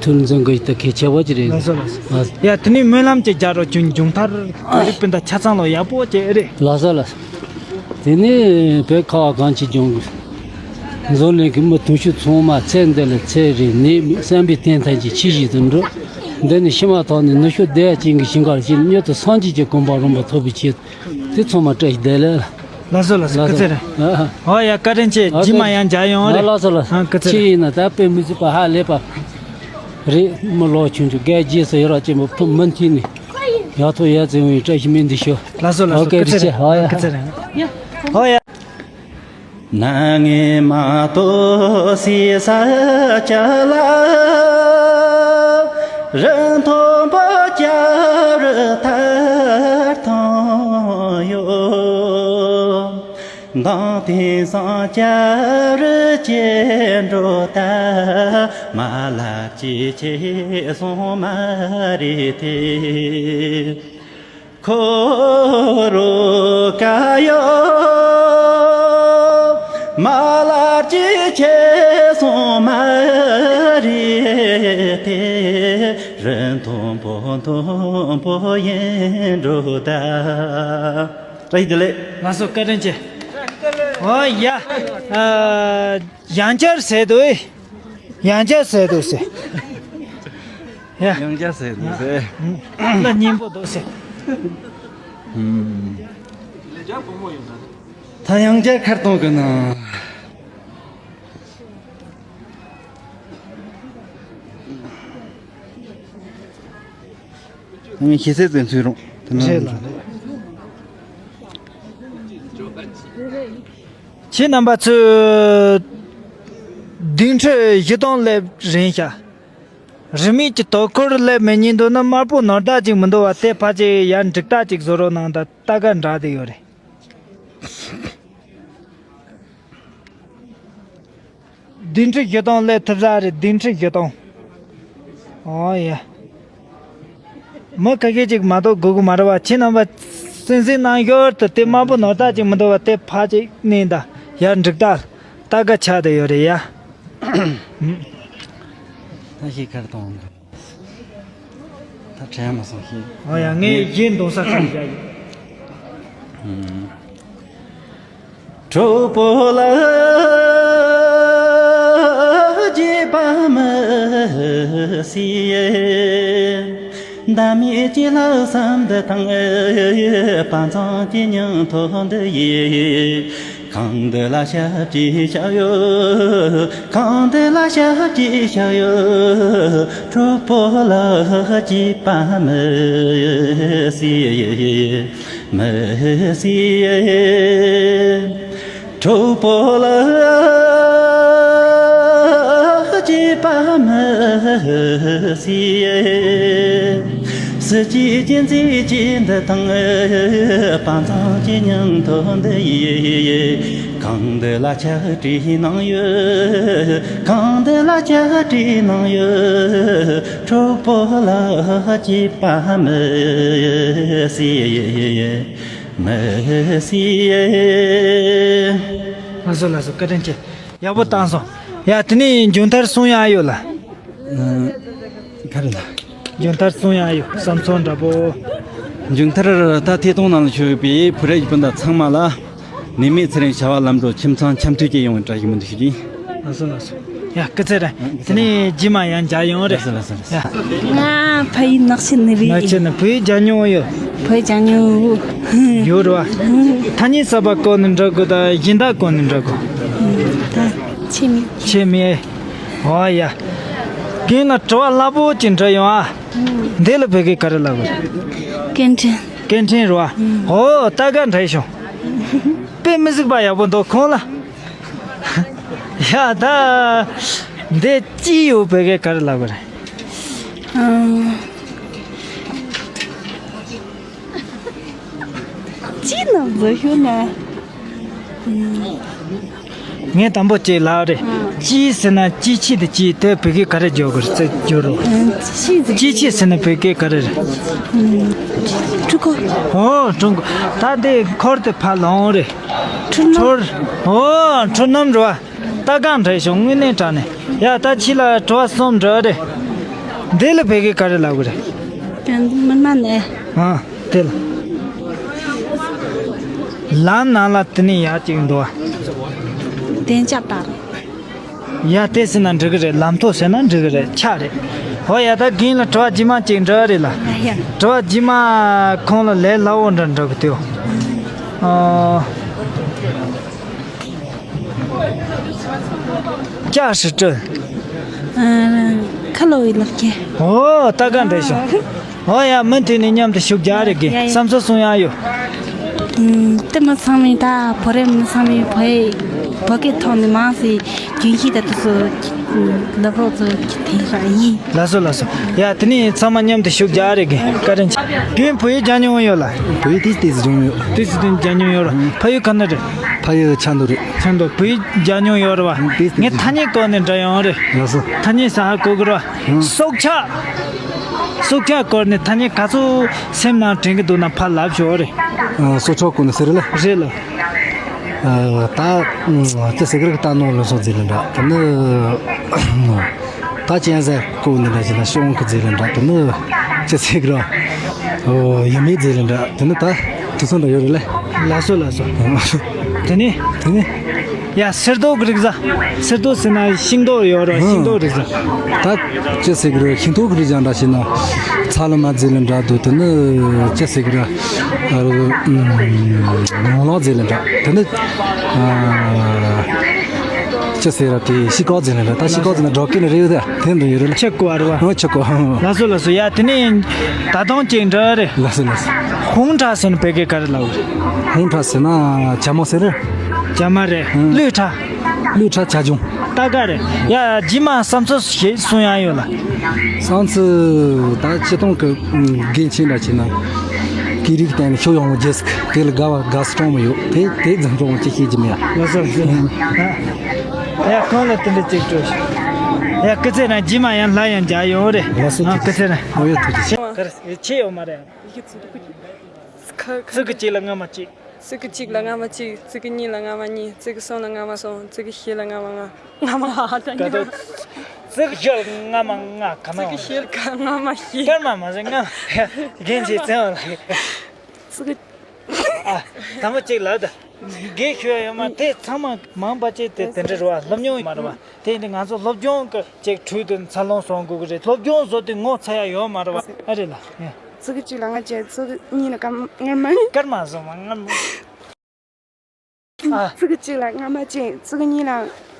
ཐུགས་འཛིན་དགོས་ད་གལ་ཆེ་བ་ཅིག་རེད། ལགས་སོ་ལགས་སོ། ལགས། ཡ་དེ་ནི་སྨོན་ལམ་ཅིག་རྒྱག་རོགས་བྱུང་། མཇུག་མཐར་བོད་རིགས་སྤུན་ཟླ་ཆ་ཚང་ལ་ཡག་པོ་ཅིག་རེད། ལགས་སོ་ལགས་སོ། དེ་ནས་བོད་ཁ་བ་གངས་ཅན་ལྗོངས་ཀྱི་འཛམ་གླིང་གི་མི་དུང་ཕྱུར་ཚང་མ་ཚེ་འདི་ལ་ཚེ་རིང་ནད་མེད་བསམ་པའི་རྟེན་ཐམས་ཅད་ཆེ་ཞིང་དུ་འགྲོ། འདི་ནི་ཕྱི་མ་ཐོག་ནས་ནུ་ཞོ་བདེ་ཅན་གྱི་ཞིང་ཁར་ཞིག་མྱུར་དུ་སངས་རྒྱས་ཀྱི་གོ་འཕང་རིན་པོ་ཐོབ་པའི་ཆེད་དུ་དེ་ཚང་མ་བཀྲ་ཤིས་བདེ་ལེགས། ལགས་སོ་ལགས་སོ། སྐུ་ཚེ་རིང་། ཨ་ཨ། ཨོ་ཡ་བཀའ་དྲིན་ཆེ། ཨ་རྗེས་མ་ཡང་མཇལ་ཡོང་། ཨ་རེད། ལགས་སོ་ལགས་སོ། ཨ་སྐུ་ཚེ་ཁྱེད་རིང་། ཡིན་ན་ད་དཔེ་མི་སྲིད་པ་ཧ་ལས་པ་རེད། མི་ལོ་ཆུང་ཆུང་རྒན་རྒས་སུ་ཡོད་ར་ཅན་པོ་ཕུ་མུ་མཐུད་ནས་ཡག་ཐོག་ཡར་འཛིན་འོང་བའི་བཀྲ་ཤིས་སྨོན་འདུན་ཞུ། ལགས་སོ་ལགས་སོ། ཨོ་ཀེ། སྐུ་ཚེ་རིང་། ཨོ་ཡ། སྐུ་ཚེ་རིང་། ཨོ་ཡ། ན་ངེ་མ་ཏོ་སི་ས་ཅ་ལ་རི་མཐོན་པོ་ཅ་རི་ཐར་ཐང་ཡོད། མདང་དེང་སང་ཅ་རི་ཅེ་འགྲོ་ད་མ་ལ་ཅི་ཆེ་སོང་མ་རེད་དེ། ཁོ་རོ་ཀ་ཡོ། མ་ལ་ཅི་ཆེ་སོང་མ་རེད་དེ། རི་མཐོན་པོ་མཐོན་པོ་ཡིན་འགྲོ་ད། བཀྲ་ཤིས་བདེ་ལེགས། ལགས་སོ། བཀའ་དྲིན་ཆེ། ཨོ་ཡ། ཨ། ཡང་བསྐྱར་ཟེར་དུས། ཡང་བསྐྱར་ཟེར་དུས་ཟེར། ཡ། ཡང་བསྐྱར་ཟེར་དུས་ཟེར། ལ་སྙན་པོ་འདུག་ཟེར། ཧུམ། ད་ཡང་བསྐྱར་ཁར་གཏོང་གི་ན། ངས་ཤེས་ཚད་ཙམ་ཚུད་རུང་དེ་ནང་རེད་ལ། ཁྱེད་རྣམ་པ་ཚོས་གདན་ཁྲི་བཞི་སྟོང་སླེབས་རན་ཤག་རིས་མེད་ཀྱི་དོ་ཁུར་སླེབས་མེད་ཉིན་འདུག་ན་དམར་པོ་ནོར་བདག་ཅིག་མི་འདུག་བ། དེ་ཕལ་ཆེར་ཡར་འགྲིག་རྟགས་ཅིག་བཟོ་རོགས་གནང་། ད་ལྟ་ག་འདྲ་དེ་ཡོད་རེད། གདན་ཁྲི་བཞི་སྟོང་སླེབས་ཐུབ་ས་རེད། གདན་ཁྲི་བཞི་སྟོང་། ཨོ་ཡ། མི་ཁ་ཤས་ཅིག་མ་གཏོགས་དགོས་ཀྱི་མ་རེད་བ། ཁྱེད་རྣམ་པ་གསན་གཟིགས་གནང་ཞོར་དུ་དེ་དམར་པོ་ནོར་རྟགས་ཅིག་མི་འདུག་བ། དེ་ཕར་ཅིག་མནན་དང་། ཡར་འགྲིག་ད། ལྟ་ག་ཆགས་བསྡད་ཡོད་རེད་ཡ། ད་ཤེས་ཁར་གཏོང་། ད་དྲན་མ་སོང་ཤེས། ཨོ་ཡ། ངས་གཞན་གདོང་ས་ཁར་བཞག་ཡོད། གྲོགས་པོ་ལ་བརྗེད་པ་མི་སྲིད། འདམ་ཡི་གྱི་ལྷ་བསམ་འདི་དང་། བ་ཚང་གི་མྱང་ཐོག་འདི་ཡི། གང་འདི་ལ་ཞབས་ཀྱིས་བཞག་ཡོད། གང་འདི་ལ་ཞབས་ཀྱིས་བཞག་ཡོད། གྲོགས་པོ་ལ་བརྗེད་པ་མི་སྲིད། མི་སྲིད། གྲོགས་པོ་ལ་བརྗེད་པ་མི་སྲིད། གཟི་བརྗིད་ཀྱི་མཛེས་བརྗིད་འདི་དང་། བ་ཚང་གི་མྱང་ཐོག་འདི་ཡི། གང་འདི་ལ་ཆགས་བྲིས་གནང་ཡོད། གང་འདི་ལ་ཆགས་བྲིས་གནང་ཡོད། གྲོགས་པོ་ལ་བརྗེད་པ་མི་སྲིད། མི་སྲིད། ལགས་སོ་ལགས་སོ། བཀའ་དྲིན་ཆེ། ཡག་པོ་བཏང་སོང་། ཡ། དེ་ནས་མཇུག་མཐར་གསུང་ཡག་ཡོད་ལ། ཨ། ག་རེ་ལ། མཇུག་མཐར་གསུང་ཡག་ཡོད། བསམ་ཚོར་འདྲ་པོ། མཇུག་མཐར་ད་ཐད་གཏོང་ནང་ལ་ཞུགས་པའི་བོད་རིགས་སྤུན་ཟླ་ཚང་མ་ལ། ནད་མེད་ཚེ་རིང་བྱ་བ་ལམ་འགྲོ། ཁྱིམ་ཚང་འཆམ་མཐུན་བཅས་ཡོང་བའི་བཀྲ་ཤིས་སྨོན་འདུན་ཞུ་གི་ཡིན། ལགས་སོ་ལགས་སོ། ཡ། སྐུ་ཚེ་རིང་། དེ་ནས་རྗེས་མ་ཡང་མཇལ་ཡོང་རེད། ལགས་སོ་ལགས་སོ་ལགས་སོ། ཡ། ང་ཕ་ཡུལ་ནག་ཆུ་ནས་རེད། ནག་ཆུ་ནས། བོད་ཡིག་སྦྱང་མྱོང་ཡོད། བོད་ཡིག་སྦྱང་མྱོང་ཡོད་རེད་བ། ཐ་སྙད་གསར་པ་བཀོལ་ནས་འགྲོ་དགོས་དང་གཞན་དག་བཀོལ་ནས་འགྲོ་དགོས། ད་ཆེ་མི། ཆེ་མི། ཨོ་ཡ། རྒན་ལ་དྲི་བ་སླ་པོ་ཅིག་འདྲི་ཡོང་ཨ། འདི་ལ་བོད་སྐད་ག་རེ་ལབ་དགོས་རེད། སྐད་འཕྲིན། སྐད་འཕྲིན་རེད་བ། ཨོ། ད་ག་འདྲ་བྱུང་། དཔེ་མི་གཟིགས་པ་ཡག་པོ་འདུག་ཁོང་ལ། ཡ། ད་འདི་ཅི་ཡོད་བོད་སྐད་ག་རེ་ལབ་དགོས་རེད། ཨང་། ཅི་ནམ་བཟོ་ཤོད་ན། ངས་དང་པོ་ཅིག་ལབ་རེད། ཅི་ཟེར་ན་ཅི་ཆི་དེ་ཅི་དེ་བོད་སྐད་ག་རེ་བརྗོད་དགོས་རེད་ཟེར་བརྗོད་རོགས། ཅི་ཆི་ཟེར་ན་བོད་སྐད་ག་རེ་རེད། ཀྲུང་གོ། ཨོ། ཀྲུང་གོ། ད་དེ་འཁོར་དེ་ཕར་ལོང་རེད། འཁྲུལ་སྣང་། འཁྲུལ། ཨོ། འཁྲུལ་སྣང་རེད་བ། ད་གང་འདྲ་བྱུང་། དངོས་གནས་དྲང་གནས། ཡ། ད་ཕྱི་ལ་དྲི་བ་གསུམ་འདྲི་རེད། འདི་ལ་བོད་སྐད་ག་རེ་ལབ་དགོས་རེད། དེ་མི་མ་ནས། ཨ། དེ་ལ། ལམ་ནང་ལ་དེ་ནས་ཡར་ཅིག་འདུག་བ། བདེ་འཇགས་དར། ཡ། དེ་ཟེར་ན་འགྲིག་གི་རེད། ལམ་ཐོག་ཟེར་ན་འགྲིག་གི་རེད། ཆ་རེད། ཧོ་ཡ། ད་རྒན་ལ་དྲི་བ་རྗེས་མ་ཅིག་འདྲི་རེད་ལ། ཡ་ཡ། དྲི་བ་རྗེས་མ་ཁོང་ལ་ལས་སླ་བོ་འདྲ་འདྲི་གི་འདུག་ཨ། ཅ་ཧྲི་ཀྲི། ཨ། ཁ་ལོ་བའི་ལག་ཁྱེར། ཨོ། ད་ག་འདྲ་བྱུང་། ཨོ་ཡ། མུ་མཐུད་ནས་མཉམ་དུ་ཞུགས་རྒྱག་རེ་དགོས། ཡ་ཡ། བསམ་ཚུལ་གསུང་ཡག་ཡོད། ཨུམ། དེ་མི་ཚང་མས། ད་བོད་རིགས་མི་ཚང་མས་བོད་བོད་སྐད་ཐོག་ནས་མང་ཙམ་རྒྱུན་ཤེས་དང་དེ་ཚོ་ལབ་རོགས་ཚོ་དེ་རང་ཡིན། ལགས་སོ་ལགས་སོ། ཡ། དེ་ནས་ཚང་མ་མཉམ་དུ་ཞུགས་རྒྱག་རེ་དགོས། བཀའ་དྲིན་ཆེ། རྒན་བོད་ཡིག་སྦྱང་མྱོང་ཡོད་ལ། བོད་ཡིག་ཏིས་ཏིས་སྦྱོང་ཡོད། ཏིས་ཏིས་སྦྱང་མྱོང་ཡོད་ར། ཕ་ཡུལ་ག་ནས་རེད། ཕ་ཡུལ་ཆབ་མདོ་རེད། ཆབ་མདོ། བོད་ཡིག་སྦྱང་མྱོང་ཡོད་ར་བ། ཏིས་ཏིས། ངས་ཐ་སྙད་བཀོལ་ནས་འདྲི་ཡོང་རེད། ལགས་སོ། ཐ་སྙད་ས་ཧ་གོ་གི་ར་བ། ཨང་། སྲོག་ཆགས། སྲོག་ཆགས་སྐོར་ནས་ཐ་སྙད་ག་ཚོད་སེམས་ནང་དྲན་གི་འདུག་ན་ཕར་ལབ་ཤོག་རེད། ཨ། སྲོག་ཆགས་སྐོར་ནས་ཟེར་ལ། རེད་ལ། ཨ། ད་ཅི་ཟེར་གི་རེད། ད་ནོར་ལོན་སོང་ཟེར་ལ་འདྲ། དེ་ནི་ད་གཅན་གཟན་སྐོར་ནས་འདྲ་བྱས་ན་ཤོང་གི་ཟེར་ལ་འདྲ། དེ་ནི་ཅི་ཟེར་གི་རེད། ཨོ། ཡུལ་མིང་ཟེར་ལ་འདྲ། དེ་ནི་ད་དེ་ཚོ་འདྲ་ཡོད་རེད་ལ། ལགས་སོ་ལགས་སོ། དེ་ནི། དེ་ནི། ཡ། གསེར་མདོག་གི་རིགས་ས། གསེར་མདོག་ཟེར་ན་ཤིང་ཏོག་ཡོད་ར། ཨང་། ཤིང་ཏོག་རིགས་ས། ད་ཅི་ཟེར་གི་རེད། ཤིང་ཏོག་གི་རིགས་ཀྱང་འདྲ་བྱས་ན་ཚ་ལུ་མ་ཟེར་ལ་འདྲ་འདུག་དེ་ནི་ཅི་ཟེར་གི་རེད། ཨ། ངོ་ལོག་ཟེར་ལ་འདྲ། དེ་ནི། ཨ། ཅི་ཟེར་ར། དེ་ཤི་ཀོག་ཟེར་ལ་འདྲ། ད་ཤི་ཀོག་ཟེར་ན་སྒྲོག་སྐད་ནི་རེད་ད། དེ་འདྲ་ཡོད་རེད་ལ། ཆི་ཀོ་རེད་བ། ཨོ། ཆི་ཀོ། ལགས་སོ་ལགས་སོ། ཡ། དེ་ནི་ད་དུང་ཅིག་འདྲི་རེད། ལགས་སོ་ལགས་སོ། ཧུང་ཁྲ་ཟེར་ན་བོད་སྐད་ག་རེ་ལབ་རེད། ཧུང་ཁྲ་ཟེར་ན་བྱ་མོ་ཟེར་རེད། བྱ་མོ་རེད། ཨང་། གླུད་ཁྲ། གླུད་ཁྲ་བྱ་ཁྱུང་། ད་ག་རེད། ཡ། རྗེས་མ་བསམ་ཚུལ་ཞིག་གསུང་ཡག་ཡོད་ལ། བསམ་ཚུལ་ད་སྤྱིར་བཏང་གི་འགན་ཆེན་འདྲ་བྱས་ན། སྐད་རིགས་བརྟེན་ནས་ཕྱོགས་ཡོང་བ་རྒྱལ་སྲིད་དེ་ལ་དགའ་བ་དགའ་སྲིད་གྲོང་མི་ཡོད། དེ་དེ་འཛིན་གྲོང་ཅི་ཤེས་ཀྱི་མེད། ལགས་སོ་ལགས་སོ། ཡ། ཁོང་ལ་དེ་འདྲ་ཅིག་སྤྲོད། ཡ། སྐུ་ཚེ་རིང་། རྗེས་མ་ཡང་ལ་ཡང་མཇལ་ཡོང་རེད། ལགས་སོ། ཨ། སྐུ་ཚེ་རིང་། ཨོ་ཡ། ཐུགས་རྗེ་ཆེ། ཁར་ཆེ་ཡོད་མ་རེད། ཡི་གེ་ཚིག་ཏུ་ཀུ་ཅི། ཁ་ཁ་ཙི་གི་གཅིག་ལ་རྔ་མ་གཅིག་ཙི་གི་གཅིག་ལ་རྔ་མ་གཅིག་ཙི་གི་གཉིས་ལ་རྔ་མ་གཉིས། ཙི་གི་གསུམ་ལ་རྔ་མ་གསུམ། ཙི་གི་བཞི་ལ་རྔ་མ་ལྔ། རྔ་མ་ལྔ་དང་ག་དོ། ཙི་གི་བཞི་ལ་རྔ་མ་ལྔ་ག་ཙི་ན་གི་བཞི་ལ་རྔ་མ་བཞི། སྐར་མ་མ་ཟེར་རྔ་མ། རྒན་ཚེ་བཙན་བ་ལགས། ཙི་གི་ཨ། དང་པོ་གཅིག་ལ་ད། དགེ་ཞུ་ཡ་ཡོད་མ་དེ་ཚང་མ་མང་པ་ཅིག་དེ་དེ་འདྲ་རེད་བ། སློབ་སྦྱོང་མ་རེད་བ། དེ་ནི་ང་ཚོ་སློབ་སྦྱོང་གི་ཅིག་ཁྲོད་དུ་འཚར་ལོངས་སོང་དགོས་ཀྱི་རེད། སློབ་སྦྱོང་བཟོ་དུས་ངོ་ཚ་ཡ་ཡོད་མ་རེད་བ། ཨ་རེད་ལ། ཙི་གི་གཅིག་ལ་རྔ་བརྒྱད། ཙི་གི་གཉིས་ལ་སྐར་མ་སྔར་མ། སྐར་མ་བཟོ་མ་སྔར་མ། ཨ། ཙི་གི་གཅིག་ལ་རྔ་མ་གཅིག་ཙི་གི་གཉིས་ལ་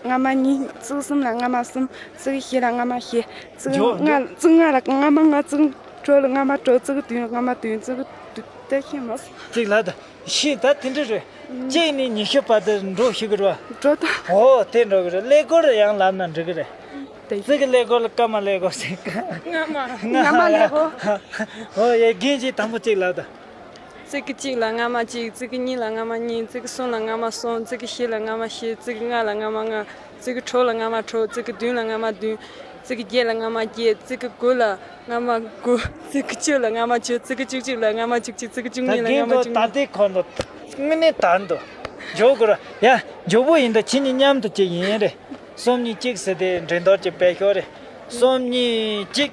རྔ་མ་གཉིས། ཙི་གི་གསུམ་ལ་རྔ་མ་གསུམ། ཙི་གི་བཞི་ལ་རྔ་མ་བཞི། ཙི་གི་ལྔ། ཙི་གི་ལྔ་ལ་རྔ་མ་ལྔ། ཙི་གི་དྲུག་ལ་རྔ་མ་དྲུག་ཙི་གི་བདུན་ལ་རྔ་མ་བདུན། ཙི་གི་བདུན་དེ་ཤེས་མ་སོང་། ཅིག་ལ་ད། ཤེས་ད་དེ་འདྲ་རེད། གཅིག་ནས་ཉི་ཤུ་བར་དུ་འགྲོ་ཤེས་ཀྱི་རེད་བ། འགྲོ་ད། ཨོ་དེ་འགྲོ་གི་རེད། ཀླད་ཀོར་ཡང་ལབ་ན་འགྲིག་གི་རེད། དེ། ཙི་གི་ཀླད་ཀོར་ལ་སྐར་མ་ཀླད་ཀོར་ཟེར། རྔ་མ། རྔ་མ་ཀླད་ཀོར། ཨོ་ཡ་རྒན་གཅིག་དང་པོ་གཅིག་ལབ་ད། ཙི་གི་གཅིག་ལ་རྔ་མ་གཅིག་ཙི་གི་གཉིས་ལ་རྔ་མ་གཉིས། ཙི་གི་གསུམ་ལ་རྔ་མ་གསུམ། ཙི་གི་བཞི་ལ་རྔ་མ་བཞི། ཙི་གི་ལྔ་ལ་རྔ་མ་ལྔ། ཙི་གི་དྲུག་ལ་རྔ་མ་དྲུག་ཙི་གི་བདུན་ལ་རྔ་མ་བདུན། ཙི་གི་བརྒྱད་ལ་རྔ་མ་བརྒྱད། ཙི་གི་དགུ་ལ་རྔ་མ་དགུ། ཙི་གི་བཅུ་ལ་རྔ་མ་བཅུ། ཙི་གི་བཅུ་གཅིག་ལ་རྔ་མ་བཅུ་གཅིག་ཙི་གི་བཅུ་གཉིས་ལ་རྔ་མ་བཅུ་གཉིས། ད་རྒན་ཁོ་ད་ལྟའི་ཁོ་ནོ་དངོས་གནས་དར་འདུག་འཇོག་དགོས་ར་ཡ། མགྱོགས་པོ་ཡིན་ད་ཁྱེད་གཉིས་མཉམ་དུ་བྱེད་ཡིན་རེད། གསུམ་གཉིས་གཅིག་ཟེར་ཏེ་འགྲན་བསྡུར་གྱི་དཔེ་ཤོག་རེད། གསུམ་གཉིས་གཅིག་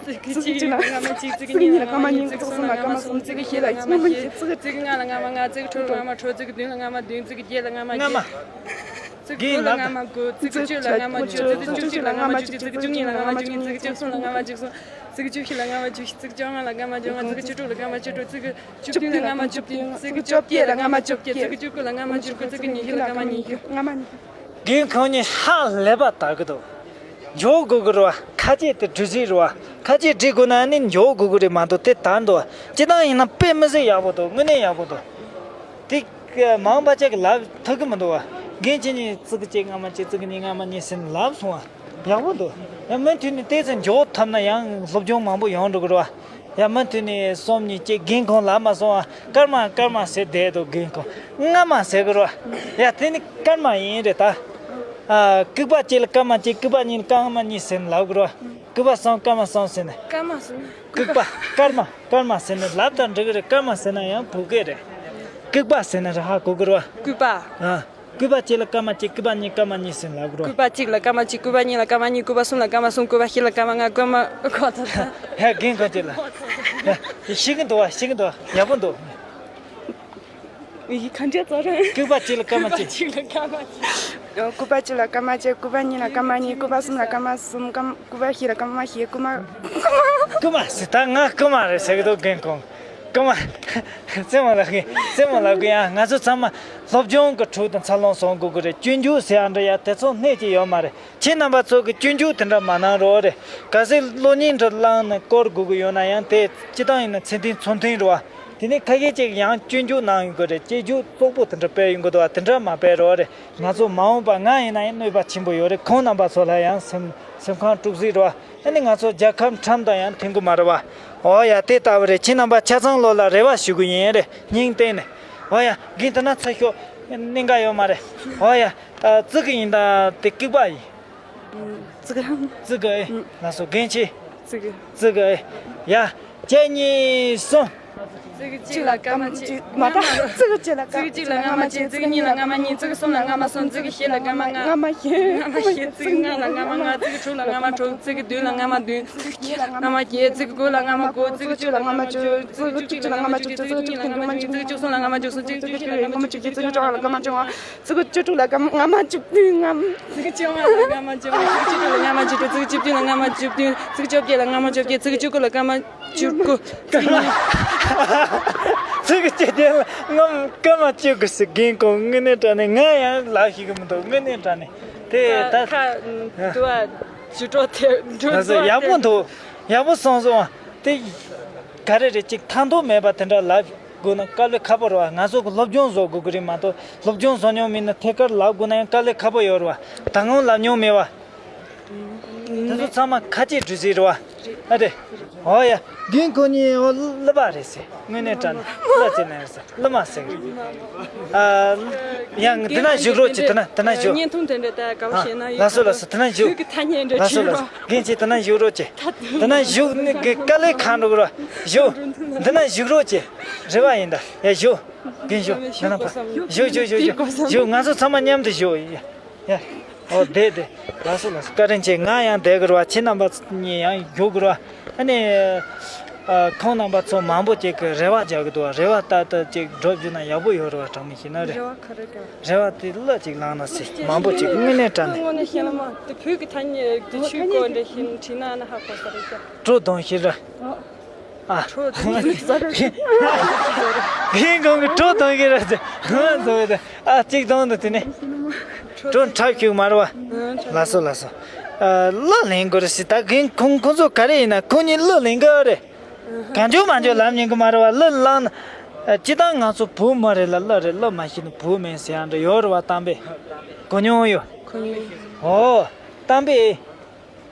ཙི་གི་གཅིག་ལ་རྔ་མ་གཅིག་ཙི་གི་གཉིས་ལ་རྔ་མ་གཉིས། ཙི་གི་གསུམ་ལ་རྔ་མ་གསུམ། ཙི་གི་བཞི་ལ་རྔ་མ་བཞི། ཙི་གི་ལྔ་ལ་རྔ་མ་ལྔ། ཙི་གི་དྲུག་ལ་རྔ་མ་དྲུག་ཙི་གི་བདུན་ལ་རྔ་མ་བདུན། ཙི་གི་བརྒྱད་ལ་རྔ་མ་བརྒྱད། རྔ་མ། ཙི་གི་དགུ་ལ་རྔ་མ་དགུ། ཙི་གི་བཅུ་ལ་རྔ་མ་བཅུ། ཙི་གི་བཅུ་གཅིག་ལ་རྔ་མ་བཅུ་གཅིག་ཙི་གི་བཅུ་གཉིས་ལ་རྔ་མ་བཅུ་གཉིས། ཙི་གི་བཅུ་གསུམ་ལ་རྔ་མ་བཅུ་གསུམ། ཙི་གི་བཅུ་བཞི་ལ་རྔ་མ་བཅུ་བཞི། ཙི་གི་བཅོ་ལྔ་ལ་རྔ་མ་བཅོ་ལྔ། ཙི་གི་བཅུ་དྲུག་ལ་རྔ་མ་བཅུ་དྲུག་ཙི་གི་བཅུ་བདུན་ལ་རྔ་མ་བཅུ་བདུན། ཙི་གི་བཅོ་བརྒྱད་ལ་རྔ་མ་བཅོ་བརྒྱད། ཙི་གི་བཅུ་དགུ་ལ་རྔ་མ་བཅུ་དགུ། ཙི་གི་ཉི་ཤུ་ལ་རྔ་མ་ཉི་ཤུ། རྔ་མ་ཉི་ཤུ། རྒན་ཁོང་གཉིས་ཧ་ལས་པ་དར་གི་འདུག་འཇོག་དགོས་ཀྱི་རེད་བ། ཁ་ལྕེ་དེ་སྒྲིག་རྩིས་རེད་བ། ཁ་ལྕེ་སྒྲིག་དགོས་ན་ནི་འཇོག་དགོས་ཀྱི་རེད་མ་གཏོགས་དེ་དར་འདུག་བ། སྤྱིར་བཏང་ཡིན་ན་དཔེ་མི་སྲིད་ཡག་པོ་འདུག་དངོས་གནས་ཡག་པོ་འདུག་དེ་མང་པ་ཅིག་གིས་ལབ་ཐུབ་ཀྱི་མི་འདུག་བ། རྒན་ཁྱེད་གཉིས་ཙི་གི་གཅིག་རྔ་མ་གཅིག་ཙི་གི་གཉིས་རྔ་མ་གཉིས་ཟེར་ནས་ལབ་སོང་བ། ཡག་པོ་འདུག་ཡང་མུ་མཐུད་ནས་ཏོག་ཙམ་མགྱོགས་ཐུབ་ན་ཡང་སློབ་སྦྱོང་མང་པོ་ཡོང་འགྲོ་གི་རེད་བ། ཡ་མུ་མཐུད་ནས་གསུམ་གཉིས་གཅིག་རྒན་ཁོང་ལབ་མ་སོང་ཨ། སྐར་མ་སྐར་མ་ཟེར་བསྡད་འདུག་རྒན་ཁོང་། རྔ་མ་ཟེར་གི་རེད་བ། ཡ་དེ་ནི་སྐར་མ་ཡིན་རེད་ད། ཨ། སྐུད་པ་གཅིག་ལ་སྐར་མ་གཅིག་སྐུད་པ་གཉིས་ལ་སྐར་མ་གཉིས་ཟེར་ནས་ལབ་གི་རེད་བ། སྐུད་པ་གསུམ་སྐར་མ་གསུམ་ཟེར་ནས། སྐར་མ་གསུམ། སྐུད་པ་སྐར་མ་སྐར་མ་ཟེར་ནས་ལབ་དང་འགྲིག་གི་རེད། སྐར་མ་ཟེར་ན་ཡང་བོད་སྐད་རེད། སྐུད་པ་ཟེར་ན་རེད་ཧ་གོ་གི་རེད་བ། སྐུད་པ། ཨ། སྐུད་པ་གཅིག་ལ་སྐར་མ་གཅིག་སྐུད་པ་གཉིས་སྐར་མ་གཉིས་ཟེར་ལབ་དགོས། སྐུད་པ་གཅིག་ལ་སྐར་མ་གཅིག་སྐུད་པ་གཉིས་ལ་སྐར་མ་གཉིས། སྐུད་པ་གསུམ་ལ་སྐར་མ་གསུམ། སྐུད་པ་བཞི་ལ་སྐར་མ་ལྔ། སྐར་མ་གོ་ཐ་ཐ། ཧེ་རྒན་ཁོང་ཅིག་ལ། ཤེས་ཀྱི་འདུག་བ། ཤེས་ཀྱི་འདུག་བ། ཡག་པོ་འདུག་ཡི་གེ་ག་འདྲ་ཙོ་རེད། སྐུད་པ་གཅིག་ལ་སྐར་མ་གཅིག་སྐུད་པ་གཅིག་ལ་སྐར་མ་གཅིག་སྐུད་པ་གཉིས་ལ་སྐར་མ་གཉིས། སྐུད་པ་གསུམ་ལ་སྐར་མ་གསུམ། སྐར་མ། སྐུད་པ་བཞི་ལ་སྐར་མ་བཞི། སྐུད་མ། སྐུད་མ་ཟེར་ད་ང་སྐུད་མ་རེད་ཟེར་གི་འདུག་རྒན་ཁོང་། རྐུ་མ། རྩེད་མོ་ལབ་གི། རྩེད་མོ་ལབ་གི་ཡ། ང་ཚོ་ཚང་མ་སློབ་སྦྱོང་གི་ཁྲོད་དུ་འཚར་ལོངས་སོང་དགོས་ཀྱི་རེད། སྤྱོད་འཇུག་ཟེར་ཡ་འདྲ་ཡ་དེ་ཚོ་སྣེ་གཅིག་ཡོད་མ་རེད། ཁྱེད་རྣམ་པ་ཚོ་གི་སྤྱོད་འཇུག་དེ་འདྲ་མ་གནང་རོགས་རེད། གལ་སྲིད་གློག་བརྙན་འདྲ་བླངས་ནས་བསྐུར་དགོས་ཀྱི་ཡོད་ན་ཡང་དེ་སྤྱིར་བཏང་ཡིན་ན་ཚད་ལྡན་ཚུལ་མཐུན་རེད་བ། དེ་ནས་ཁ་ཤས་ཅིག་ཡང་སྤྱོད་འཇུག་གནང་ཡོང་གི་རེད། སྤྱོད་འཇུག་བཙོག་པོ་དེ་འདྲ་སྤེལ་ཡོང་གི་འདུག་བ། དེ་འདྲ་མ་སྤེལ་རོགས་རེད། ང་ཚོ་མ་འོངས་པ་ང་ཡིན་ན་ཡང་གནོད་པ་ཆེན་པོ་ཡོད་རེད། ཁོང་རྣམ་པ་ཚོ་ལ་ཡང་སེམས་སེམས་ཁམས་དཀྲུག་ཟིག་རེད་བ། ཨ་ནི་ང་ཚོ་རྒྱལ་ཁབ་ཁྲིམས་དང་ཡང་མཐུན་གི་མ་རེད་བ། འོ་ཡ་དེ་ལྟ་བུ་རེད། ཁྱེད་རྣམ་པ་ཆ་ཚང་ལོ་ལ་རེ་བ་ཞུ་གི་ཡིན་རེད། སྙིང་གཏིང་ནས། འོ་ཡ་རྒན་དེ་ན་ཚ་ཤོག་གནད་འགག་ཡོད་མ་རེད། འོ་ཡ། ཨ། ཙི་གི་ཡིན་ད་དེ་སྐུད་པ་ཡིན། ཙི་གི། ཙི་གི་ཨེ། ལགས་སོ་རྒན་ཆེ། ཙི་གི། ཙི་གི་ཨེ། ཡ། གཅིག་གཉིས་གསུམ། ཙི་གི་གཅིག་ལ་སྐར་མ་གཅིག་མ་ད། ཙི་གི་གཅིག་ལ་སྐར་མ་གཅིག་ཙི་གི་གཉིས་ལ་སྐར་མ་གཉིས། ཙི་གི་གསུམ་ལ་སྐར་མ་གསུམ། ཙི་གི་བཞི་ལ་སྐར་མ་ལྔ། སྐར་མ་བཞི། སྐར་མ་བཞི། ཙི་གི་ལྔ་ལ་སྐར་མ་ལྔ། ཙི་གི་དྲུག་ལ་སྐར་མ་དྲུག་ཙི་གི་བདུན་ལ་སྐར་མ་བདུན། ཙི་གི་བརྒྱད་ལ་སྐར་མ་བརྒྱད། ཙི་གི་དགུ་ལ་སྐར་མ་དགུ། ཙི་གི་བཅུ་ལ་སྐར་མ་བཅུ། ཙི་གི་བཅུ་གཅིག་ལ་སྐར་མ་བཅུ་གཅིག་ཙི་གི་བཅུ་གཉིས་ལ་སྐར་མ་བཅུ་གཉིས། ཙི་གི་བཅུ་གསུམ་ལ་སྐར་མ་བཅུ་གསུམ། ཙི་གི་བཅུ་བཞི་ལ་སྐར་མ་བཅུ་བཞི། ཙི་གི་བཅུ་དྲུག་ལ་སྐར་མ་བཅུ་ལྔ། ཙི་གི་བཅུ་ལྔ་ལ་སྐར་མ་བཅུ་ལྔ། ཙི་གི་བཅུ་དྲུག་ལ་སྐར་མ་བཅུ་དྲུག་ཙི་གི་བཅུ་བདུན་ལ་སྐར་མ་བཅུ་བདུན། ཙི་གི་བཅོ་བརྒྱད་ལ་སྐར་མ་བཅོ་བརྒྱད། ཙི་གི་བཅུ་དགུ་ལ་སྐར་མ་བཅུ་དགུ། ཙི་གི་བཅོ་བརྒྱད་ལ་སྐར་མ་སྐར་མ་བཅུ་དགུ་ཟེར་རྒན་ཁོང་དངོས་གནས་དྲང་གནས་ང་ཡང་ལབ་ཤེས་ཀྱི་མི་འདུག་དངོས་གནས་དྲང་གནས་དེ་ད་ཁ་ཁ་འདུག་ཨ། ཇུས་གཏོགས་དེ་འགྲོ་ད་འདུག་ཡག་པོ་འདུག་ཡག་པོ་སོང་སོང་དེ། ག་རེ་རེད་ཅིག་ཐང་ཐོག་མེད་པ་དེ་འདྲ་ལབ། དགོས་ན་དཀའ་ལས་ཁག་པོ་རེད་བ། ང་ཚོ་གི་སློབ་སྦྱོང་བཟོ་དགོས་ཀྱི་རེད་མ་གཏོགས་སློབ་སྦྱོང་བཟོ་མྱོང་མེད་ན་ཐད་ཀར་ལབ་དགོས་ན་ཡང་དཀའ་ལས་ཁག་པོ་ཡོད་རེད་བ། ད་སྔོན་ལབ་མྱོང་མེད་བ། དེ་ཚོ་ཚང་མ་ཁ་ལྕེ་སྒྲིག་རྩིས་རེད་བ། ཨ་རེད། ཨོ་ཡ། རྒན་ཁོང་གཉིས་ཨོ་གླུ་པ་རེད་ཟེར། དངོས་གནས་དྲང་གནས་གླུ་ཅིག་ལེན་ཟེར། གླུ་མ་ཟེར། ཨ། ཡང་འདི་ན་བཞུགས་རོགས་གྱིས། དེ་ན་དེ་ན་བཞུགས། བརྙན་ཐུང་དེ་འདྲ་ད་དགའ་པོ་བྱས་ན་ཡོད། ལགས་སོ་ལགས་སོ། དེ་ན་བཞུགས། ཁྱོད་ཀྱི་ཐ་སྙད་འདྲ། ལགས་སོ་ལགས་སོ། རྒན་ཁྱེད་དེ་ན་བཞུགས་རོགས་གྱིས། དེ་ན་བཞུགས་ནི་གི་དཀའ་ལས་ཁག་འགྲོ་གི་ར། བཞུགས། འདི་ན་བཞུགས་རོགས་གྱིས། རེ་བ་ཡིན་ད། ཡ་བཞུགས། རྒན་བཞུགས། ང་རང་ཕ། བཞུགས་བཞུགས་བཞུགས་བཞུགས། བཞུགས། ང་ཚོ་ཚང་མ་མཉམ་དུ་བཞུགས། ཡ། ཡ། ཨོ་བསྡད་བསྡད། ལགས་སོ་ལགས་སོ། བཀའ་དྲིན་ཆེ། ང་ཡང་བསྡད་དགོས་རེད་བ། ཁྱེད་རྣམ་པ་གཉིས་ཡང་བཞུགས་དགོས་རེད་བ། ཨ་ནི། ཨ། ཁོང་རྣམ་པ་ཚོ་མང་པོ་ཅིག་གིས་རེ་བ་རྒྱག་གི་འདུག་བ། རེ་བ་ལྟར་དུ་ཅིག་སྒྲུབ་བཅུག་ན་ཡག་པོ་ཡོད་རེད་བ། དྲང་མོ་བཤད་ན་རེད། རེ་བ་ག་རེ་རྒྱག་རེ་བ་དེ་གླུ་ཅིག་བླངས་ན་ཟེར། མང་པོ་ཅིག་དངོས་གནས་དྲང་གནས། དངོས་གནས་བཤད་ན་མ་དེ་བོད་ཀྱི་ཐ་སྙད་དེ་ཆོས་སྐོར་འདྲ་ཞིག་བྲིས་ན་ཨ་ན་ཧ་གོ་ས་རེད་ཤག་བྲོ་བརྡུངས་ཤིག་ར། ཨ། ཁྲོ་ད་ཟེར། རྒན་ཁོང་གིས་བྲོ་བརྡུངས་ཤིག་ར་ཟེར། ཧང་ཟེར་བས། ཨ། གཅིག་བརྡུངས་འདུག་དེ་ནས། བྲོ་འཁྲབ་ཤིག་མ་རེད་བ། ལགས་སོ་ལགས་སོ། ཨ། གླུ་ལེན་དགོས་རེད་ཟེར། ད་རྒན་ཁོང་ཁོང་ཚོ་ག་རེ་ཡིན་ན་ཁོང་གཉིས་གླུ་ལེན་གི་རེད། གང་བྱུང་མང་བྱུང་ལབ་ཉན་གི་མ་རེད་བ། གླུ་བླངས་ན། ཨ། སྤྱིར་བཏང་ང་ཚོ་བོད་མི་རེད་ལ་གླུ་རེད། གླུ་མ་ཤེས་ན་བོད་མིན་ཟེར་ཡག་འདྲ་ཡོད་རེད་བ། གཏམ་དཔེ་གོ་མྱོང་ཡོད། གོ་མྱོང་། ཨོ། གཏམ་དཔེ།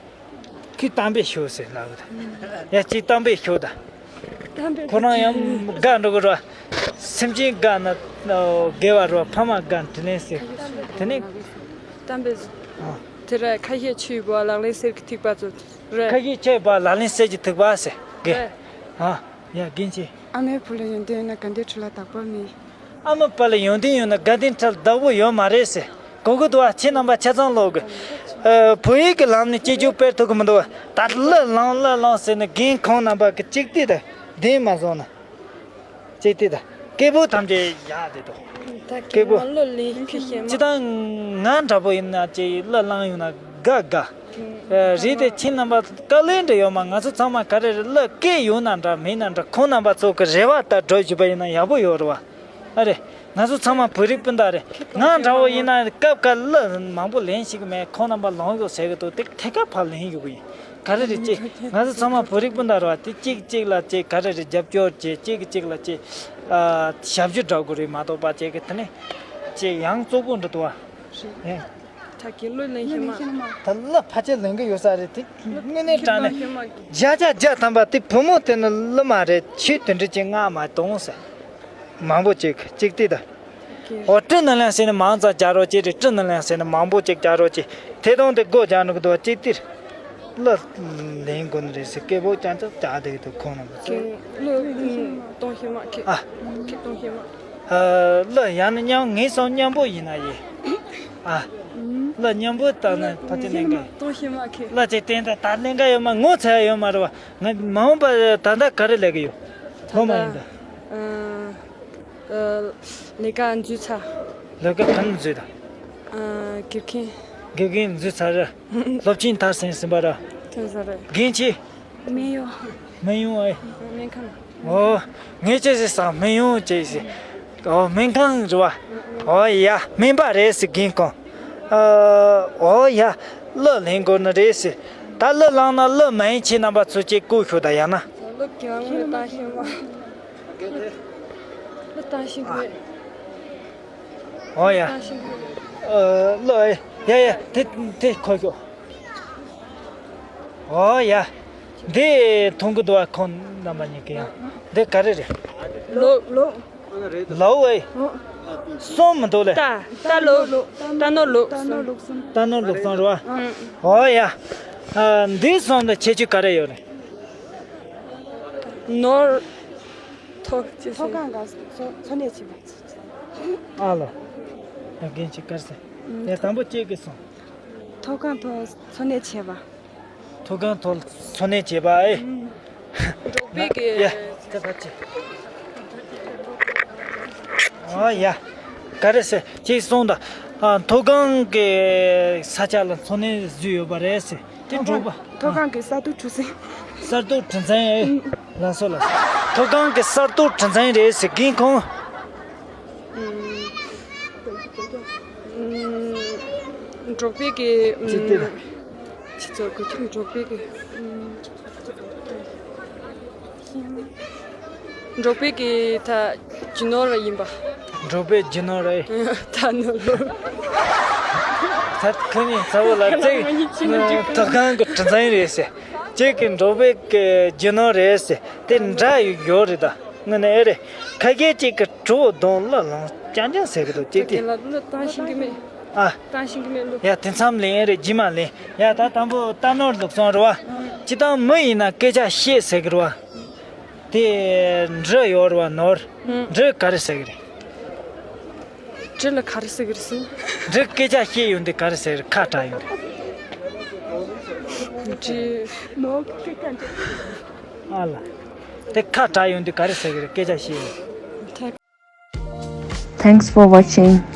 ཁོས་གཏམ་དཔེ་ཤོད་ཟེར་ལབ་གི་ད། ཡ། ཅིག་གཏམ་དཔེ་ཤོད་ད། གཏམ་དཔེ། ཁོ་རང་ཡང་དགའ་འགྲོ་གི་ར། སེམས་ཅན་དགའ་ན་དགེ་བ་ར། ཕ་མ་དགའ་ན་དྲིན་ལན་ཟེར། དེ་ནས། གཏམ་དཔེ། ཨ། དེ་ར་ཁ་ཤས་ཆུའི་བུ་ལག་ལེན་གསེར་གྱི་ཐིགས་པ་ཚོ་རེད། ཁ་ཤས་ཆུའི་བུ་ལག་ལེན་གསེར་གྱི་ཐིགས་པ་ཟེར་གི། རེད། ཨ། ཡ། རྒན་ཁྱེད། ཨ་མའི་བུ་ལ་ཡོན་ཏན་ཡོད་ན་དགའ་ལྡན་ཁྲི་ལ་བདག་པོ་མེད། ཨ་མའི་བུ་ལ་ཡོན་ཏན་ཡོད་ན་དགའ་ལྡན་ཁྲི་ལ་བདག་པོ་ཡོད་མ་རེད་ཟེར། གོ་གི་འདུག་བ། ཁྱེད་རྣམ་པ་ཆ་ཚང་ལོག་གི། ཨ། བོད་ཡིག་གི་ལམ་ནས་སྐད་ཆ་སྤེལ་ཐུབ་གི་མི་འདུག་བ། ད་གླུ་བླངས་གླུ་བླངས་ཟེར་ནས་རྒན་ཁོང་རྣམ་པ་གིས་གཅིག་ལྟོས་དང་། བདེན་མ་བཟུང་ན། གཅིག་ལྟོས་དང་། སྐད་འབོད་ཐམས་ཅད་ཡག་བསྡད་འདུག་ད་སྐད་འབོད། གླུ་ལེན་ཁུལ་བྱེད་མ། སྤྱིར་བཏང་ང་འདྲ་པོ་ཡིན་ན་ཅིག་གླུ་བླངས་ཡོང་ན་དགའ་དགའ། ཨ། རེད་དེ། ཁྱེད་རྣམ་པ་དཀའ་ལས་འདྲ་ཡོད་མ། ང་ཚོ་ཚང་མ་ག་རེ་རེད། གླུ་སྐད་ཡོད་ན་འདྲ་མེད་ན་འདྲ། ཁོང་རྣམ་པ་ཚོ་གི་རེ་བ་ལྟར་སྒྲུབ་བཅུག་པ་ཡིན་ན་ཡག་པོ་ཡོད་རེད་བ། ཨ་རེད། ང་ཚོ་ཚང་མ་བོད་རིགས་སྤུན་ཟླ་རེད། ང་འདྲ་བོ་ཡིན་ན་སྐབས་འགའ་གླུ་མང་པོ་ལེན་ཤེས་གི་མེད། ཁོང་རྣམ་པ་ལོང་ཡོད་ཟེར་གི་འདུག་དེ་ཐད་ཀར་ཕར་ལེན་ཡོང་གི་ཡིན། ག་རེ་རེད་ཅེ། ང་ཚོ་ཚང་མ་བོད་རིགས་སྤུན་ཟླ་རེད་བ། དེ་གཅིག་གཅིག་ལ་ཅིག་ག་རེ་རེད། རྒྱབ་སྐྱོར་བྱེད། གཅིག་གིས་གཅིག་ལ་ཅིག་ཨ། ཞབས་ཞུ་འདྲ་པོ་རེད་མ་གཏོགས་པ་ཅིག་གི་དེ་ནས་ཅིག་ཡང་བཙོག་པོ་འདྲ་འདུག་བ། ཨེ། ད་གི་གླུ་ལེན་ཤེས་མ། ད་གླུ་ཕལ་ཆེར་ལེན་གི་ཡོད་ས་རེད་དེ། དངོས་གནས་དྲང་གནས། བརྒྱ་ཆ་བརྒྱ་ཐམ་པ་དེ་བུ་མོ་དེ་ནི་གླུ་མ་རེད། ཁྱོད་དེ་འདྲ་ཅིག་མངགས་མ་གཏོང་ཟེར། མང་པོ་ཅིག་གཅིག་ལྟོས་དང་། ཨོ། བཀྲིས་སྣེ་ལེན་ཟེར་ནས་མང་ཙམ་རྒྱག་རོགས་གྱིས་རེད། བཀྲིས་སྣེ་ལེན་ཟེར་ནས་མང་པོ་ཅིག་རྒྱག་རོགས་གྱིས། དེ་དང་དེ་སྒོ་རྒྱག་འགྲོ་གི་འདུག་གཅིག་ལྟོས། གླུ་ལེན་དགོས་ནི་རེད་ཟེར། སྐད་འབོད་རྐྱང་རྐྱང་རྒྱག་བསྡད་ཀྱི་འདུག་ཁོང་རྣམ་པ་ཚོ། གླུ་གཏོང་ཤེས་མ། ཁྱེད། ཨ། ཁྱེད་གཏོང་ཤེས་མ། ཨ། གླུ་ཡང་ན་མཉམ། ངེད་ཚོ་མཉམ་པོ་ཡིན་ན་ཡིན། ཨ། གླུ་མཉམ་པོ་བཏང་ན་ཕལ་ཆེར་ལེན་གི། གཏོང་ཤེས་མ། ཁྱེད། གླུ་ཅིག་བསྟན་ད་ད་ལེན་ག་ཡོད་མ། ངོ་ཚ་ཡ་ཡོད་མ་རེད་བ། ང་མ་འོངས་པ་ད་ལྟ་ག་རེ་ལས་གི་ཡོད། སློབ་མ་ཡིན་ད། ཨ། ཨ། ལས་ཀ་འཛུལ་ཚར། ལས་ཀ་ག་ནས་འཛུལ་ད། ཨ། དགེ་རྒན། དགེ་རྒན་འཛུལ་ཚར་ར། སློབ་ཆེན་མཐར་ཕྱིན་ཟིན་པ་ར། ཐོན་ས་རེད། རྒན་ཁྱེད། སྨན་གཡོག་སྨན་གཡོག་ཨེ། སྨན་ཁང་། ཨོ། ངས་ཅི་ཟེར་ས། སྨན་གཡོག་ཅི་ཟེར། ཨོ། སྨན་ཁང་རེད་བ། ཨོ་ཡ། སྨན་པ་རེད་ཟེར་རྒན་ཁོང་། ཨ། ཨོ་ཡ། གླུ་ལེན་དགོས་ནི་རེད་ཟེར། ད་གླུ་བླངས་ན་གླུ་མ་ཡིན། ཁྱེད་རྣམ་པ་ཚོ་ཅིག་བསྐུར་ཤོག་ད་ཡང་ན། སློབ་ཀྱི་ངོ་ལ་བཏང་ཤེས་མ། སློབ་བཏང་ཤེས་དགོས། ཨོ་ཡ། བཏང་ཤེས་དགོས། ཨ། གླུ་ཨེ། ཡ་ཡ། དེ་དེ་འཁོར་ཤོག་ཨོ་ཡ། འདི་མཐོང་གི་འདུག་བ། ཁོང་རྣམ་པ་གཉིས་ཀྱིས་ཡང་། འདི་ག་རེ་རེད། ལོ། ལོ། ལོ་ཨེ། གསུམ་མི་འདུག་ལེ། རྟ། རྟ་ལོ། རྟ་ནོར་ལོ། རྟ་ནོར་ལུག་གསུམ། རྟ་ནོར་ལུག་གསུམ་རེད་བ། ཨོ་ཡ། ཨ། འདི་གསུམ་ལ་ཁྱད་ཆོས་ག་རེ་ཡོད་རེད། ནོར། ཐོག་ཅེས་ཟེར། ཐོག་ཁང་ག་འཚོ་འཚོ་གནས་བྱེད་པ། ཨ་ལོ། ད་རྒན་ཁྱེད་ག་རེ་ཟེར། ཡ། དང་པོ་ཁྱེད་ཀྱིས་གསུངས། ཐོག་ཁང་ཐོག་འཚོ་གནས་བྱེད་པ། ཐོག་ཁང་ཐོག་འཚོ་གནས་བྱེད་པ་ཨེ། འབྲོག་པའི་གི། ཡ། ད་ཕར་ཕྱིན། ཨོ་ཡ། ག་རེ་ཟེར་ཁྱེད་གསུངས་ད། ཨ། ཐོག་ཁང་གི་ས་ཆ་ལ་འཚོ་གནས་བཟོས་ཡོད་པ་རེད་ཟེར། དེ་འབྲོག་པ། ཐོག་ཁང་གི་ས་རྡོ་གྲུ་གཟིངས། ས་རྡོ་གྲུ་གཟིངས་ཨེ། ལགས་སོ་ལགས་སོ། ཐོག་ཁང་གི་ས་རྡོ་གྲུ་གཟིངས་རེད་ཟེར་རྒན་ཁོང་། ཨུམ། ཨུམ། འབྲོག་པའི་གི། ཨུམ། ཅི་སྟེ་ལ། ཅི་ཚོ་གོ་ཁྱིམ་འབྲོག་པའི་གི། ཨུམ། འབྲོག་པའི་གི་ད་རྒྱུ་ནོར་བ་ཡིན་པ། འབྲོག་པའི་རྒྱུ་ནོར་རེད། ད་ནོར་ལོ། ད་ཁོ་གཉིས་ཚ་བོ་ལ་བརྩེགས། ཐོག་ཁང་གི་གྲུ་གཟིངས་རེད་ཟེར། གཅིག་གི་འགྲོ་བའི་གི་རྒྱུ་ནོར་རེད་ཟེར་དེ་འདྲ་ཡོད་རེད་ད། དངོས་གནས་ཨེ་རེད། ཁ་སྐད་གཅིག་གི་གྲོགས་གདོང་ལ་ལོང་ཅང་ཅང་ཟེར་གི་འདུག་གཅིག་དེ། ལ་ལ་བཏང་ཤེས་ཀྱི་མེད། ཨ། བཏང་ཤེས་ཀྱི་མེད་ལོ། ཡ་དེ་མཚམས་ལེན་ཨེ་རེད། རྗེས་མ་ལེན། ཡ་ད་དང་པོ་རྟ་ནོར་ལུག་སོང་རེད་བ། སྤྱི་བཏང་མི་ཡིན་ན་སྐད་ཆ་བཤད་ཟེར་གི་རེད་བ། དེ་འབྲི་ཡོད་རེད་བ་ནོར། འབྲི་ག་རེ་ཟེར་གི་རེད། འབྲི་ལ་ག་རེ་ཟེར་གི་རེད་ཟེར། འབྲི་སྐད་ཆ་བཤད་ཡོང་དུས་ག་རེ་ཟེར་གི་རེད། ཁ་གྲག་ཡོང་དུས། འབྲི། ནོར་སྐད་ཆ་འབྲི། ཨ་ལ། དེ་ཁ་གྲག་ཡོང་དུས་ག་རེ་ཟེར་གི་རེད། སྐད་ཆ་བཤད་ཡོང་དུས། Thanks for watching.